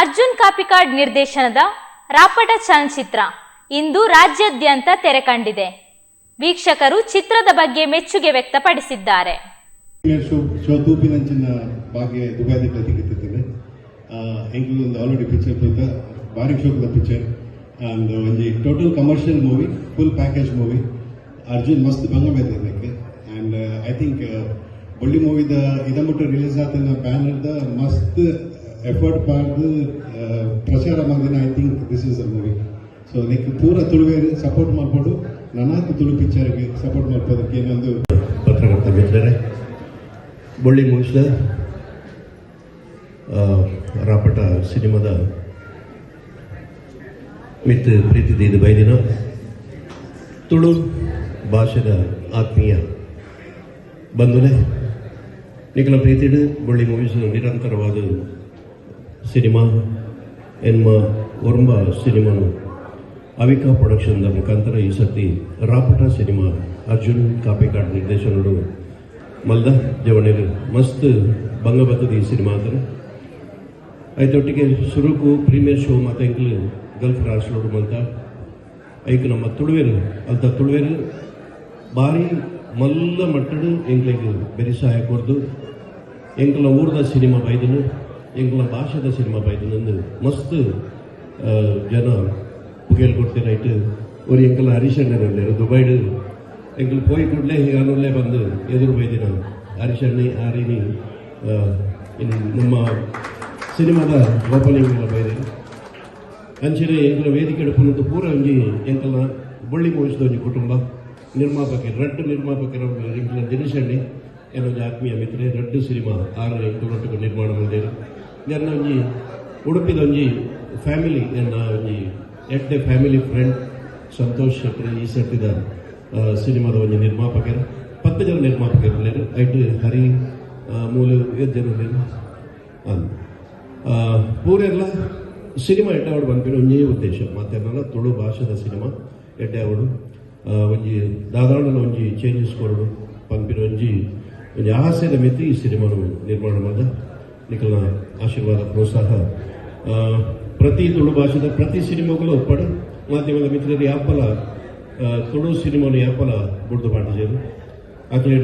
ಅರ್ಜುನ್ ಕಾಪಿಕಾಡ್ ನಿರ್ದೇಶನದ ರಾಪಟ ಚಲನಚಿತ್ರ ಇಂದು ರಾಜ್ಯಾದ್ಯಂತ ತೆರೆ ಕಂಡಿದೆ. ವೀಕ್ಷಕರು ಚಿತ್ರದ ಬಗ್ಗೆ ಮೆಚ್ಚುಗೆ ವ್ಯಕ್ತಪಡಿಸಿದ್ದಾರೆ. ಶೋ ಶೋ ತೂಪಿನಂಚಿನ ಭಾಗ್ಯ ದುಬೈದ ತಿಕ್ಕಿತ್ತಿತ್ತೇನೆ. ಎಂಕ್ಲು ಒಂದು ಆಲ್ರೆಡಿ ಪಿಕ್ಚರ್ ತೂತ, ಬಾರಿ ಶೋಕದ ಪಿಕ್ಚರ್. ಅಂಡ್ ಒಂಜಿ total commercial movie, full package movie. Arjun ಮಸ್ತ್ ಬಂಗ ಬೈದಿದ್ದಕ್ಕೆ. ಅಂಡ್ I think ಬೊಳ್ಳಿ ಮೂವಿದ ಇದಮುಟ್ಟ ರಿಲೀಸ್ ಆತನ ಬ್ಯಾನರ್ದ ಮಸ್ತ್ ಎಫರ್ಟ್ ಪಾಡ್ದು ಪ್ರಚಾರ ಮಲ್ದಿನ, I think this is a movie. So ನೆಕ್ ಪೂರ ತುಳುವೇರು ಸಪೋರ್ಟ್ ಮಲ್ಪೊಡು. ನನಾತ್ ತುಳು ಪಿಕ್ಚರ್ಗೆ ಸಪೋರ್ಟ್ ಮಲ್ಪೋದಕ್ಕೆ ಏನೊಂದು ಪತ್ರಕರ್ತ ಮಿತ್ರರೇ, ಬೊಳ್ಳಿ ಮೂವಿಸ್ದ ರಾಪಟ ಸಿನಿಮಾದ ಮಿತ್ ಪ್ರೀತಿ ದೀದ್ ಬೈದಿನ ತುಳು ಭಾಷೆದ ಆತ್ಮೀಯ ಬಂಧುಲೆ, ನಿಕಲ ಪ್ರೀತಿಡು ಬೊಳ್ಳಿ ಮೂವೀಸ್ ನಿರಂತರವಾದ ಸಿನಿಮಾ ಎನ್ಮ ಒರ್ಂಬ ಸಿನಿಮಾನು ಅವಿಕಾ ಪ್ರೊಡಕ್ಷನ್ದ ಮುಖಾಂತರ ಈ ಸರ್ತಿ ರಾಪಟ ಸಿನಿಮಾ ಅರ್ಜುನ್ ಕಾಪಿಕಾಡ್ ನಿರ್ದೇಶನಡು ಮಲ್ದ ಜವಣೆರು ಮಸ್ತ್ ಬಂಗ ಬತ್ತದ ಈ ಸಿನಿಮಾ ಅಂತಾರೆ. ಐತೊಟ್ಟಿಗೆ ಸುರುಕು ಪ್ರೀಮಿಯರ್ ಶೋ ಮತ್ತು ಎಂಕ್ಲು ಗಲ್ಫ್ ರಾಷ್ಟ್ರೋಡು ಮಲ್ತ. ಐಕ್ ನಮ್ಮ ತುಳುವೆರು, ಅಲ್ತ ತುಳುವೆರು ಬಾರಿ ಮಲ್ಲ ಮಟ್ಟಡು ಎಂಕ್ಲೆಗ್ ಬೆರಿಸಾಯ ಕೊರ್ದು, ಎಂಕ್ಲ ಊರ್ದ ಸಿನಿಮಾ ಬೈದನು, ಎಂಕ್ಲ ಭಾಷೆದ ಸಿನಿಮಾ ಬೈದನು, ಮಸ್ತ್ ಜನ ಪುಗೇಲ್ ಕೊಡ್ತೀರ. ರೈಟ್, ஒரு ಎಂಕಲ ಹರೀಶಣ್ಣನ ಉಲ್ಲೇರು ದುಬೈಡ್. ಎಂಕಲ್ ಪೋಯಿ ಕೂಡಲೇ ಅನುಲ್ಲೇ ಬಂದು ಎದುರು ಬೈದಿನ ಹರೀಶಣ್ಣೆ ಆರಿನಿ ಇನ್ನು ನಮ್ಮ ಸಿನಿಮಾದ ಓಪನಿಂಗ್ ಎಲ್ಲ ಬೈದಿನ. ಅಂಚನೆ ಎಂಕಲ ವೇದಿಕೆ ಪುನಂದು ಪೂರ ಒಂಜಿ ಎಂಕಲ್ನ ಬೊಳ್ಳಿ ಮೂವಿಸ್ದ ಒಂಜಿ ಕುಟುಂಬ. ನಿರ್ಮಾಪಕರು, ರಡ್ಡ್ ನಿರ್ಮಾಪಕರು, ಎಂಕಲ ದಿನೇಶಣ್ಣೆ ಏನೊಂಜಿ ಆತ್ಮೀಯ ಮಿತ್ರೆ, ರಡ್ಡ್ ಸಿನಿಮಾ ಆರು ಎಂಕಲೊಟ್ಟಿಗೆ ನಿರ್ಮಾಣ ಮಲ್ದೇರು. ಎನ್ನ ಒಂಜಿ ಉಡುಪಿದ ಒಂಜಿ ಫ್ಯಾಮಿಲಿ, ಎನ್ನ ಒಂಜಿ ಎಡ್ಡೆ ಫ್ಯಾಮಿಲಿ ಫ್ರೆಂಡ್ ಸಂತೋಷ್ ಶೆಟ್ಟಿ ಈ ಸರ್ತಿದ ಸಿನಿಮಾದ ಒಂಜಿ ನಿರ್ಮಾಪಕರು. 10 ಜನ ನಿರ್ಮಾಪಕರು ಉಲ್ಲೇರು. ಐಟ್ ಹರಿ ಮೂಲ ಏತ್ ಜನ ಉಲ್ಲೇರು. ಅಂದ್ ಪೂರೆಲ್ಲ ಸಿನಿಮಾ ಎಡ್ಡೆ ಅವಡು ಪನ್ಪಿನ ಒಂಜೇ ಉದ್ದೇಶ. ಮಾತೆರ್ನಲ ತುಳು ಭಾಷೆದ ಸಿನಿಮಾ ಎಡ್ಡೆ ಅವಡು, ಒಂಜಿ ದಾದಾಂಡಲ ಒಂಜಿ ಚೇಂಜಸ್ ಕೊರಡು ಪನ್ಪಿನ ಒಂಜಿ ಒಂಜಿ ಆಸೆದ ಮಿತ್ತ್ ಈ ಸಿನಿಮಾನು ನಿರ್ಮಾಣ ಮಲ್ದ. ನಿಕಲ್ನ ಆಶೀರ್ವಾದ, ಪ್ರೋತ್ಸಾಹ ಪ್ರತಿ ತುಳು ಭಾಷೆದ ಪ್ರತಿ ಸಿನಿಮಾಗಳು ಒಪ್ಪಡು. ಮಾಧ್ಯಮದ ಮಿತ್ರರು ಯಾಪಲ ತುಳು ಸಿನಿಮಾನು ಯಾಪಲ ಬುಡ್ದು ಪಾಡ್ದಿಜೆರ್ ಅಕ್ಲೆ.